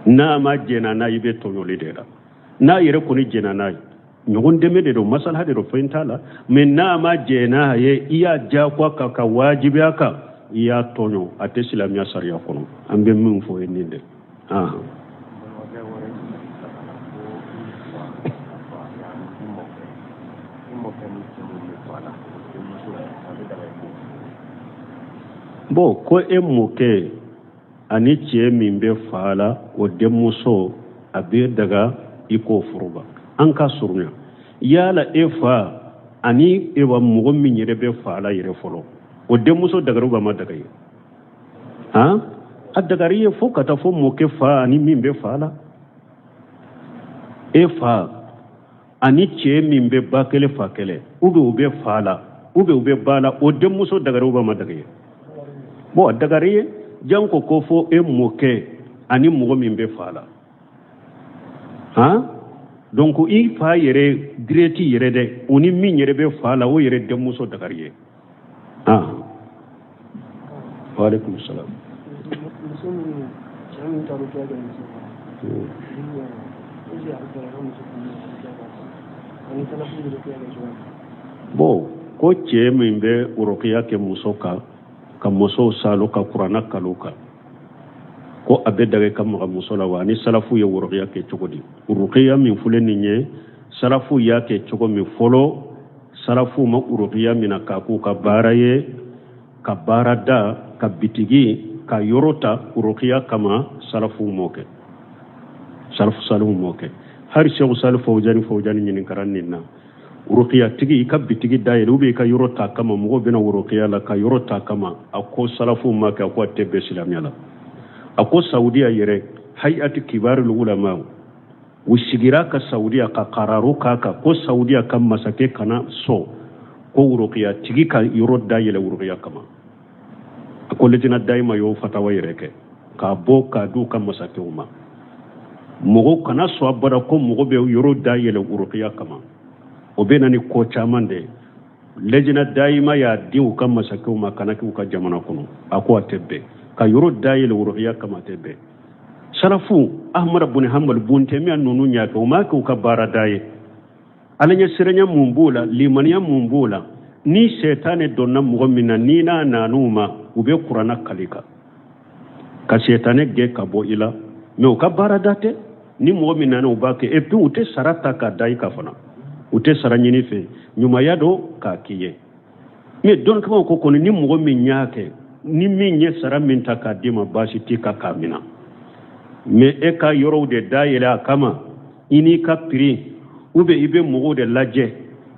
N'a ma jɛnna n'a ye, i bɛ tɔɲɔli de la. N'a yɛrɛ kɔni jɛnna n'a ye, ɲɔgɔn dɛmɛ de don, masalaha de don, fɛn t'a la. Mais n'a ma jɛn n'a ye, i y'a diyagoya kan ka wajibiya kan, i y'a tɔɲɔ, a tɛ silamɛya sariya kɔnɔ. An bɛ min fɔ ye nin de. Bon, ko e mɔkɛ ani cɛ min bɛ fa la, o denmuso a bɛ daga i k'o furu ba. An ka surunya, yala e fa ani e wa mɔgɔ min yɛrɛ bɛ fa la yɛrɛ fɔlɔ, o denmuso dagari ba ma daga ye? Han, a dagari ye fo ka taa fo mɔkɛ fa ani min bɛ fa la. E fa ani cɛ min bɛ ba kelen fa kelen, ou bien u bɛ fa la, ou bien u bɛ ba la, o denmuso dagari ba ma daga ye? Bon, a dagari ye janko ko fo e mɔkɛ ani mɔgɔ min bɛ fa la. Han, donc i fa yɛrɛ direct yɛrɛ dɛ, o ni min yɛrɛ bɛ fa la, o yɛrɛ denmuso dagari ye. Han, wa alaikum salam. Muso min cɛ min ta rukiya kɛ muso kan, est-ce que a bɛ daga ka muso fana rukiya k'a kan? Ani salafu bɛ rukiya kɛ cogoya min. Bon, ko cɛ min bɛ rukiya kɛ muso kan, ka musow salo ka kuranna kalo kan, ko a bɛ daga ka maga muso la wa? Ani salafu ye rukiya kɛ cogo di? Rukiya min filɛ nin ye, salafu y'a kɛ cogo min fɔlɔ, salafu ma rukiya minɛ k'a k'u ka baara ye, ka baara da, ka bitigi, ka yɔrɔ ta rukiya kama, salafu m'o kɛ, salafu salihu m'o kɛ. Hali Seku Sali Fawujani ɲininkara nin na, rukiya tigi i ka bitigi dayɛlɛ ou bien i ka yɔrɔ ta kama, mɔgɔw bɛna rukiya la ka yɔrɔ ta kama, a ko salafu ma kɛ, a ko a tɛ bɛn silamɛya la. A ko Saudiya yɛrɛ hayati kibarul ulama u sigira ka Saudiya ka kararu k'a kan ko Saudiya ka masakɛ kana sɔn ko rukiya tigi ka yɔrɔ dayɛlɛ rukiya kama. A ko lejina dayima y'o fatawa yɛrɛ kɛ k'a bɔ k'a di u ka masakɛw ma, mɔgɔ kana sɔn abada ko mɔgɔ bɛ yɔrɔ dayɛlɛ rukiya kama. O bɛ na ni ko caman de ye. Lɛjina dayima y'a di u ka masakɛw ma kana kɛ u ka jamana kɔnɔ. A ko a tɛ bɛn ka yɔrɔ dayɛlɛ wurukiya kama, a tɛ bɛn. Salafu Ahmad bun Hanbal, Bun Temiya ninnu y'a kɛ, u m'a kɛ u ka baarada ye. Ala ɲɛsiranya mun b'o la, limaniya mun b'o la? Ni sɛtanɛ donna mɔgɔ min na, ni n'a nan'u ma, u bɛ kuranna kali kan ka sɛtanɛ gɛn ka bɔ i la. Mais u ka baarada tɛ. Ni mɔgɔ min nana, u b'a kɛ. Et puis u tɛ sara ta k'a da i kan fana, u tɛ sara ɲini fɛ, ɲumanya don k'a k'i ye. Mais dɔnnikɛbaaw ko kɔni, ni mɔgɔ min y'a kɛ, ni min ye sara min ta k'a d'i ma, baasi t'i kan k'a minɛ. Mais e ka yɔrɔw de dayɛlɛ a kama, i n'i ka prix, ou bien i bɛ mɔgɔw de lajɛ,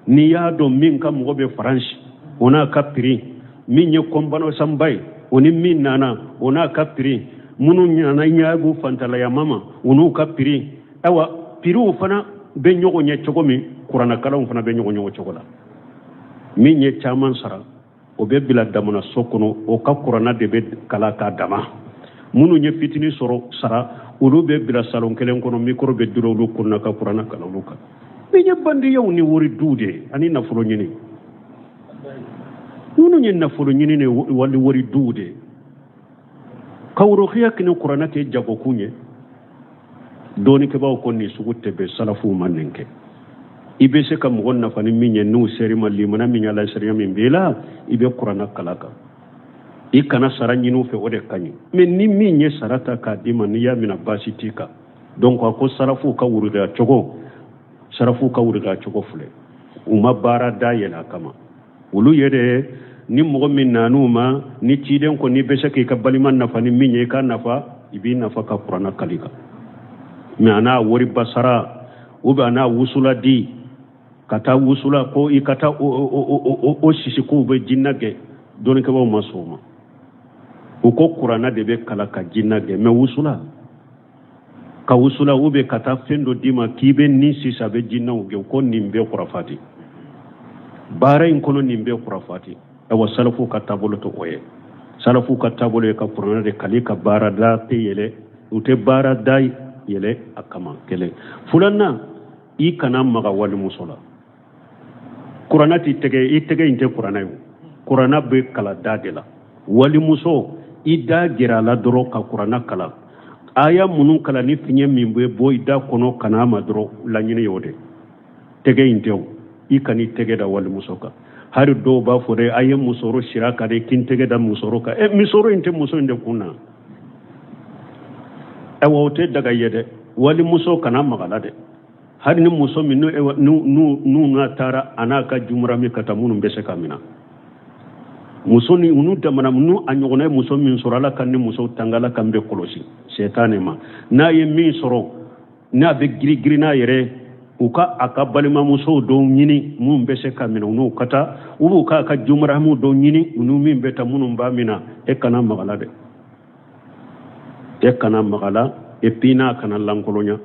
n'i y'a dɔn min ka mɔgɔ bɛ Faransi, o n'a ka prix, min ye kɔnbanasanba ye, o ni min nana, o n'a ka prix, minnu nana ɲaagu fantalayama ma, u n'u ka prix. Ayiwa, prixw fana bɛ ɲɔgɔn ɲɛ cogo min, kuranakalanw fana bɛ ɲɔgɔn ɲɛ o cogo la. Min ye caman sara, o bɛ bila damana so kɔnɔ, o ka kuranna de bɛ kalan k'a dama. Minnu ye fitinin sɔrɔ sara, olu bɛ bila salon kelen kɔnɔ, mikoro bɛ duru olu kunna ka kuranna kalan olu kan. Min ye bandiyaw ni wari duw de ye ani nafolo ɲini. Minnu ye nafolo ɲini ni wali wari duw de ye ka worokiya kɛ ni kuranna kɛ jagokun ye. Dɔɔnikɛbaaw ko nin sugu tɛ bɛn, salafuw ma nin kɛ. I bɛ se ka mɔgɔ nafa ni min ye, n'u ser'i ma, limana min ye, Ala sariya min b'i la, i bɛ kuranna kalan kan, i kana sara ɲini u fɛ, o de ka ɲi. Mais ni min ye sara ta k'a d'i ma, n'i y'a minɛ, baasi t'i kan. Donc a ko sarafuw ka wurukiya cogo, sarafuw ka wurukiya cogo filɛ, u ma baara dayɛlɛ a kama. Olu yɛrɛ, ni mɔgɔ min nan'u ma ni ciden ko n'i bɛ se k'i ka balima nafa ni min ye, i ka nafa, i b'i nafa ka kuranna kali kan. Mais a n'a wariba sara, ou bien a n'a wusula di ka taa wusula ko i ka taa o sisi k'u bɛ jinɛ gɛn, dɔnnikɛbaaw ma sɔn o ma. U ko kuranna de bɛ kalan ka jinɛ gɛn. Mais wusula ka wusula, ou bien ka taa fɛn dɔ d'i ma k'i bɛ nin sisan, a bɛ jinɛw gɛn, ko nin bɛɛ kurafati baara in kɔnɔ, nin bɛɛ kurafati. Ayiwa, salafuw ka taabolo tɛ o ye. Salafuw ka taabolo ye ka kuranna de kali, ka baarada tɛ yɛlɛ, u tɛ baarada yɛlɛ a kama. Kelen filanan, i kana maga walimuso la. Kuranna t'i tɛgɛ, i tɛgɛ in tɛ kuranna ye o. Kuranna bɛ kalan da de la. Walimuso, i da gɛrɛ a la dɔrɔn ka kuranna kalan, aya minnu kalan ni fiɲɛ min bɛ bɔ i da kɔnɔ ka n'a ma dɔrɔn, laɲini y'o de. Tɛgɛ in tɛ o, i kan'i tɛgɛ da walimuso kan. Hali dɔw b'a fɔ dɛ, a ye musɔrɔ siri a kan de, k'i tɛgɛ da musɔrɔ kan. Ɛ, musɔrɔ in tɛ muso in de kun na. Ayiwa, o tɛ daga ye dɛ. Walimuso kana maga la dɛ. Hali ni muso min n'u n'a taara a n'a ka jumura min ka taa, minnu bɛ se ka minɛ muso ni n'u damana n'u a ɲɔgɔnna ye muso min sɔrɔ, Ala ka ni muso tanga, Ala k'an bɛɛ kɔlɔsi sɛtanɛ ma. N'a ye min sɔrɔ, n'a bɛ girigiri n'a yɛrɛ, u ka a ka balimamusow dɔw ɲini minnu bɛ se ka minɛ, u n'u ka taa, u b'u k'a ka jumuramu dɔw ɲini, u n'u min bɛ taa, minnu b'a minɛ. E kana maga la dɛ, e kana maga la. Et puis n'a kana lankolonya,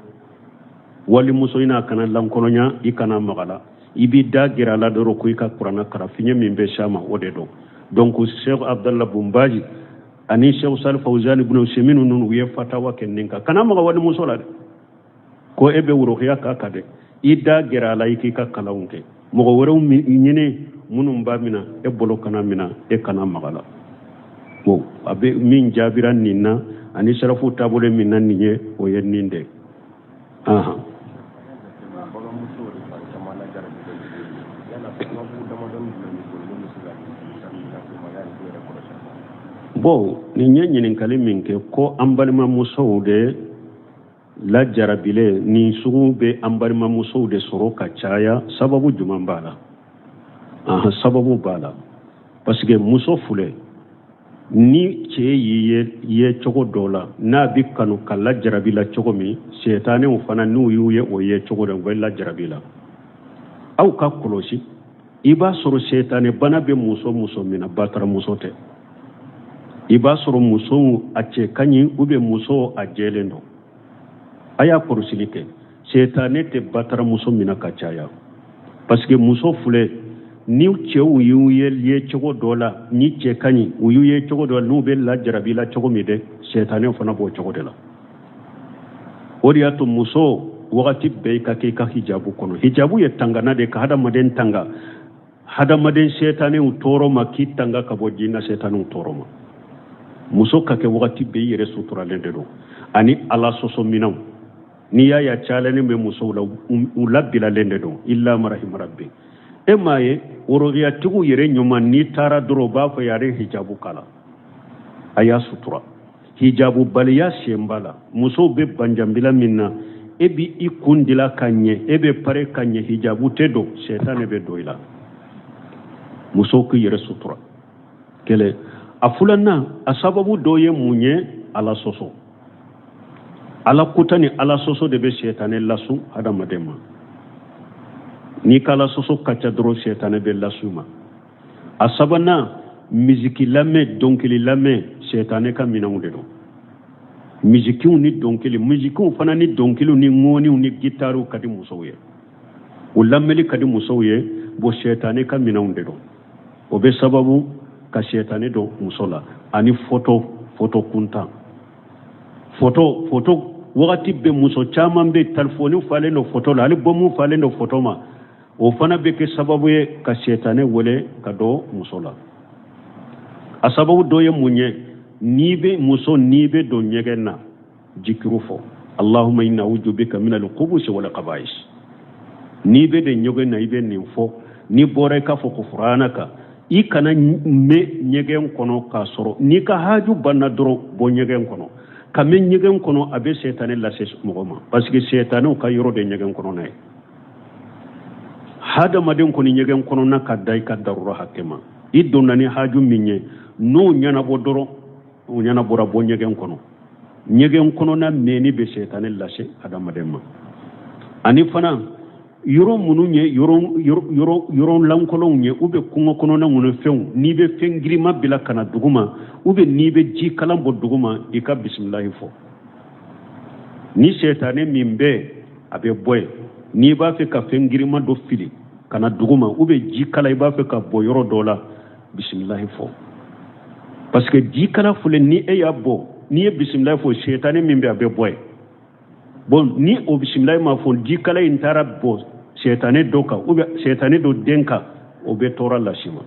walimuso i n'a kana lankolonya, i kana maga la. I b'i da gɛrɛ a la dɔrɔn ko i ka kuranna kalan, fiɲɛ min bɛ s'a ma, o de don. Donc Cheikh Abdallah Bumbaji ani Cheikh Salih Fawzani ibn Usaymin ninnu, u ye fatawa kɛ nin kan: kana maga walimuso la dɛ, ko e bɛ worokiya k'a kan dɛ. I da gɛrɛ a la, i k'i ka kalanw kɛ, mɔgɔ wɛrɛw ɲini minnu b'a minɛ, e bolo kana minɛ, e kana maga la. Bon, a bɛ min jaabira nin na ani sarafu taabolo min na nin ye, o ye nin de. Ahan. Balimamuso de fan caman lajarabi bɛ yala, sababu damadɔni jumɛn b'i bolo min bɛ se ka nin lase ma yanni k'u yɛrɛ kɔlɔsi a la? Bon, nin ye ɲininkali min kɛ ko an balimamusow de lajarabilen, nin sugu bɛ an balimamusow de sɔrɔ ka caya, sababu jumɛn b'a la? Ahan, sababu b'a la, parce que muso filɛ, ni cɛ y'i ye ye cogo dɔ la, n'a bɛ kanu ka lajarabi la cogo min, sɛtanɛw fana n'u y'u ye o ye cogo dɔ, u bɛ lajarabi la. Aw ka kɔlɔsi, i b'a sɔrɔ sɛtanɛ bana bɛ muso muso min na, bataramuso tɛ. I b'a sɔrɔ muso a cɛ ka ɲi, ou bien muso a jɛlen don. A y'a kɔlɔsili kɛ, sɛtanɛ tɛ bataramuso min na ka caya, parce que muso filɛ, ni cɛw y'u ye ye cogo dɔ la, ni cɛ ka ɲi, u y'u ye cogo dɔ la, n'u bɛ lajarabi la cogo min dɛ, sɛtanɛ fana b'o cogo de la. O de y'a to muso wagati bɛɛ i ka kɛ i ka hijabu kɔnɔ. Hijabu ye tangana de ka hadamaden tanga. Hadamaden sɛtanɛw tɔɔrɔ ma, k'i tanga ka bɔ jinɛ sɛtanɛw tɔɔrɔ ma. Muso ka kɛ wagati bɛɛ i yɛrɛ suturalen de don, ani Ala sɔsɔ minɛnw. N'i y'a ye a cayalen bɛ musow la, u labilalen de don, illa ma rahima rabbi. E m'a ye worokiyatigiw yɛrɛ ɲuman, n'i taara dɔrɔn u b'a fɔ yare hijabu kala, a y'a sutura. Hijabu baliya sen b'a la. Musow bɛ banjanbila min na, e b'i i kun dila ka ɲɛ, e bɛ pare ka ɲɛ, hijabu tɛ don, sɛtanɛ bɛ don i la. Musow k'i yɛrɛ sutura. Kelen. A filanan, a sababu dɔ ye mun ye? Ala sɔsɔ. Ala kuta ni Ala sɔsɔ de bɛ sɛtanɛ lasun hadamaden ma. N'i ka Ala sɔsɔ ka ca dɔrɔn, sɛtanɛ bɛ lasun ma. A sabanan, miziki lamɛn, dɔnkili lamɛn, sɛtanɛ ka minɛnw de don. Mizikiw ni dɔnkili, mizikiw fana ni dɔnkiliw ni ŋɔniw ni gitariw ka di musow ye, o lamɛnli ka di musow ye. Bon, sɛtanɛ ka minɛnw de don. O bɛ sababu ka sɛtanɛ don muso la. Ani foto, foto kuntan, foto, foto wagati bɛ muso caman bɛ telefɔni falen don foto la, hali bɔmu falen don foto ma. O fana bɛ kɛ sababu ye ka sɛtanɛ wele ka don muso la. A sababu dɔ ye mun ye? N'i bɛ muso, n'i bɛ don ɲɛgɛn na, jikiru fɔ: Allahumma inna a'udhu bika min al-khubuthi wal khaba'is. N'i bɛ don ɲɛgɛn na, i bɛ nin fɔ. N'i bɔra, i k'a fɔ gufranaka. I kana mɛn ɲɛgɛn kɔnɔ k'a sɔrɔ n'i ka haju banna dɔrɔn, bɔ ɲɛgɛn kɔnɔ. Ka mɛn ɲɛgɛn kɔnɔ, a bɛ sɛtanɛ lase mɔgɔ ma, parce que sɛtanɛw ka yɔrɔ de ɲɛgɛn kɔnɔna ye. Hadamaden kɔni, ɲɛgɛn kɔnɔna ka da i ka darura hakɛ ma. I donna ni haju min ye, n'o ɲɛnabɔ dɔrɔn, o ɲɛnabɔra, bɔ ɲɛgɛn kɔnɔ. Ɲɛgɛn kɔnɔna mɛnni bɛ sɛtanɛ lase hadamaden ma. Ani fana, yɔrɔ minnu ye yɔrɔ lankolonw ye, u bɛ kungo kɔnɔna minnu fɛnw, n'i bɛ fɛn girinma bila ka na dugu ma, u bɛ n'i bɛ ji kalan bɔ dugu ma, i ka bisimilahi fɔ. Ni sɛtanɛ min bɛ, a bɛ bɔ yen. N'i b'a fɛ ka fɛn girinma dɔ fili ka na dugu ma, u bɛ ji kala i b'a fɛ ka bɔ yɔrɔ dɔ la, bisimilahi fɔ. Parce que ji kala filɛ, ni e y'a bɔ, n'i ye bisimilahi fɔ, sɛtanɛ min bɛ, a bɛ bɔ yen. Bon, ni o bisimilahi ma fɔ, ji kala in taara bɔ sɛtanɛ dɔ kan, ou bien sɛtanɛ dɔ den kan, o bɛ tɔɔrɔ lase ma.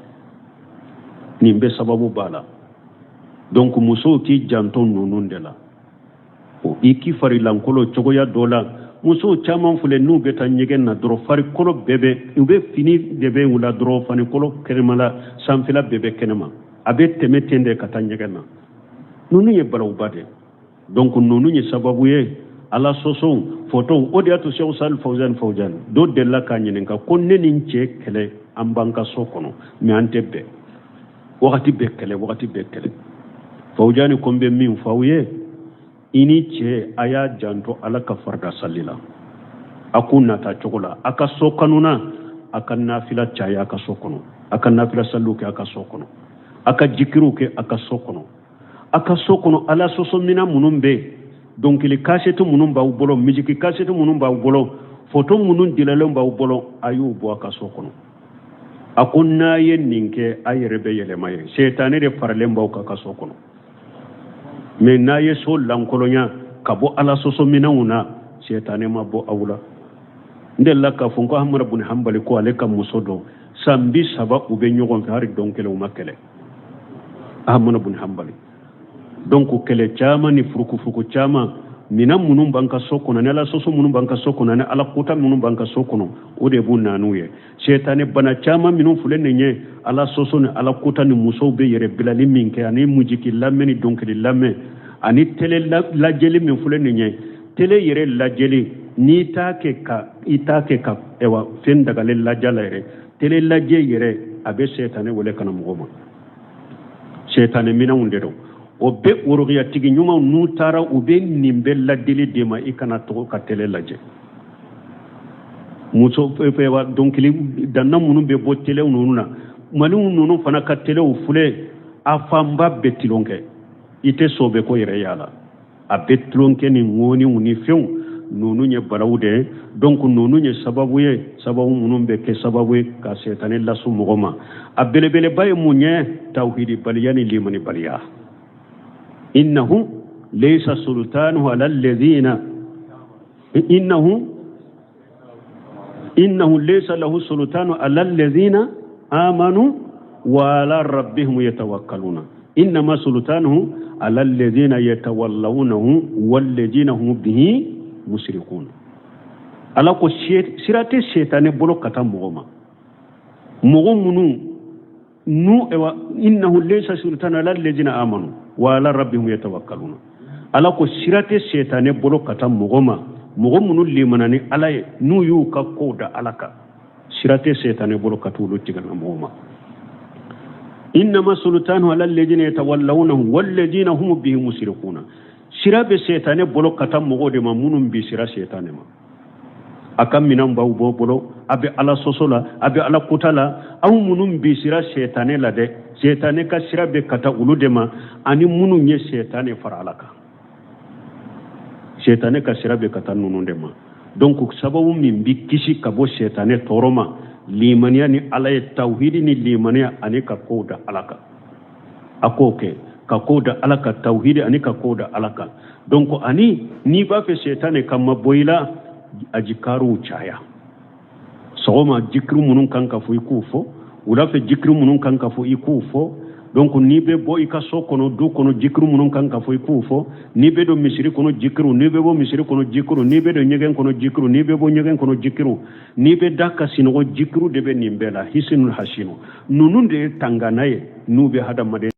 Nin bɛ sababu b'a la. Donc musow k'i janto ninnu de la. O i k'i fari lankolo cogoya dɔ la. Musow caman filɛ, n'u bɛ taa ɲɛgɛn na dɔrɔn, farikolo bɛɛ bɛ, u bɛ fini de bɛ u la dɔrɔn, farikolo kɛnɛma la, sanfɛla bɛɛ bɛ kɛnɛma, a bɛ tɛmɛ ten de ka taa ɲɛgɛn na. Ninnu ye balawuba de. Donc ninnu ye sababu ye, Ala sɔsɔw, fotow. O de y'a to Sɛku Sali Fawuzani Fawuzani dɔ delila k'a ɲininka ko ne ni n cɛ kɛlɛ, an b'an ka so kɔnɔ, mais an tɛ bɛn, wagati bɛɛ kɛlɛ, wagati bɛɛ kɛlɛ. Fawuzani ko n bɛ min fɔ aw ye, i ni cɛ, a y'a janto Ala ka farida sali la, a k'u nata cogo la, a ka so kanuna, a ka nafila caya a ka so kɔnɔ, a ka nafila saliw kɛ a ka so kɔnɔ, a ka jikiriw kɛ a ka so kɔnɔ, a ka so kɔnɔ Ala sɔsɔ minɛn minnu bɛ yen, dɔnkili kasɛti minnu b'aw bolo, misiki kasɛti minnu b'aw bolo, foto minnu dilalen b'aw bolo, a y'u bɔ a ka so kɔnɔ. A ko n'a ye nin kɛ, a yɛrɛ bɛ yɛlɛma ye. Sɛtanɛ de faralen b'aw kan ka so kɔnɔ. Mais n'a ye so lankolonya ka bɔ Ala sɔsɔ minɛnw na, sɛtanɛ ma bɔ aw la. N delila k'a fɔ n ko Ahamadu bun Hanbali ko ale ka muso dɔ, san 30 u bɛ ɲɔgɔn fɛ, hali don kelen u ma kɛlɛ. Ahamadu bun Hanbali. Donc kɛlɛ caman ni furukufuruku caman, minɛn minnu b'an ka so kɔnɔ, ni Ala sɔsɔ minnu b'an ka so kɔnɔ, ni Ala kota minnu b'an ka so kɔnɔ, o de b'u naaniw ye. Sɛtanɛ bana caman minnu filɛ nin ye, Ala sɔsɔ ni Ala kota ni musow bɛ yɛrɛ bilali min kɛ, ani muziki lamɛn ni dɔnkili lamɛn, ani tele lajɛli min filɛ nin ye. Tele yɛrɛ lajɛli, n'i t'a kɛ ka i t'a kɛ ka ɛwa fɛn dagalen lajɛ la yɛrɛ, tele lajɛ yɛrɛ, a bɛ sɛtanɛ wele ka na mɔgɔ ma. Sɛtanɛ minɛnw de don. O bɛ worokiyatigi ɲumanw, n'u taara, u bɛ nin bɛɛ ladili d'e ma: i kana to ka tele lajɛ. Muso dɔnkili danna minnu bɛ bɔ telew ninnu na, maliw ninnu fana ka telew filɛ, a fanba bɛ tulon kɛ, i tɛ sɔbɛ ko yɛrɛ y'a la, a bɛ tulon kɛ ni ŋɔniw ni fɛnw. Ninnu ye balawu de ye. Donc ninnu ye sababu ye, sababu minnu bɛ kɛ sababu ye ka sɛtanɛ lasu mɔgɔ ma. A belebeleba ye mun ye? Tawhidi baliya ni limani baliya. Innahu laysa sultanuhu ala alladhina innahu laysa lahu sultanu ala alladhina. amanu wa ala rabbihim yatawakkaluna innama sultanuhu ala alladhina yatawallawnahu walladhina hum bihi mushrikun. Ala ko sira tɛ setane bolo ka taa mɔgɔ ma, mɔgɔ minnu nu ewa innahu laysa sultanu ala alladhina amanu wa ala rabbihim yatawakkaluna. Ala ko sira tɛ setane bolo ka taa mɔgɔ ma, mɔgɔ minnu limana ni Ala ye, n'u y'u ka kow da Ala kan, sira tɛ setane bolo ka t'olu tigilamɔgɔw ma. Innama sultanu ala alladhina yatawallawnahu walladhina hum bihi mushrikuna. Sira bɛ setane bolo ka taa mɔgɔw de ma minnu bi sira setane ma. A ka minɛn b'aw bɔ bolo, a bɛ Ala sɔsɔ la, a bɛ Ala kota la. Aw minnu bi sira setane la dɛ, setane ka sira bɛ ka taa olu de ma, ani minnu ye setane fara Ala kan, setane ka sira bɛ ka taa ninnu de ma. Donc sababu min bi kisi ka bɔ setane tɔɔrɔ ma, limaniya ni Ala ye, tawhidi ni limaniya, ani ka kow da Ala kan. A k'o kɛ ka kow da Ala kan, tawhidi ani ka kow da Ala kan. Donc ani n'i b'a fɛ setane ka mabɔ i la, ajikaruw caya. Sɔgɔma jikiri minnu kan ka fɔ, i k'o fɔ. Wula fɛ jikiri minnu kan ka fɔ, i k'o fɔ. Donc n'i bɛ bɔ i ka so kɔnɔ, du kɔnɔ, jikiri minnu kan ka fɔ, i k'o fɔ. N'i bɛ don misiri kɔnɔ, jikiriw. N'i bɛ bɔ misiri kɔnɔ, jikiriw. N'i bɛ don ɲɛgɛn kɔnɔ, jikiriw. N'i bɛ bɔ ɲɛgɛn kɔnɔ, jikiriw. N'i bɛ da ka sinɔgɔ, jikiriw de bɛ nin bɛɛ la. Hisinul hasinu ninnu de ye tangana ye n'u bɛ hadamaden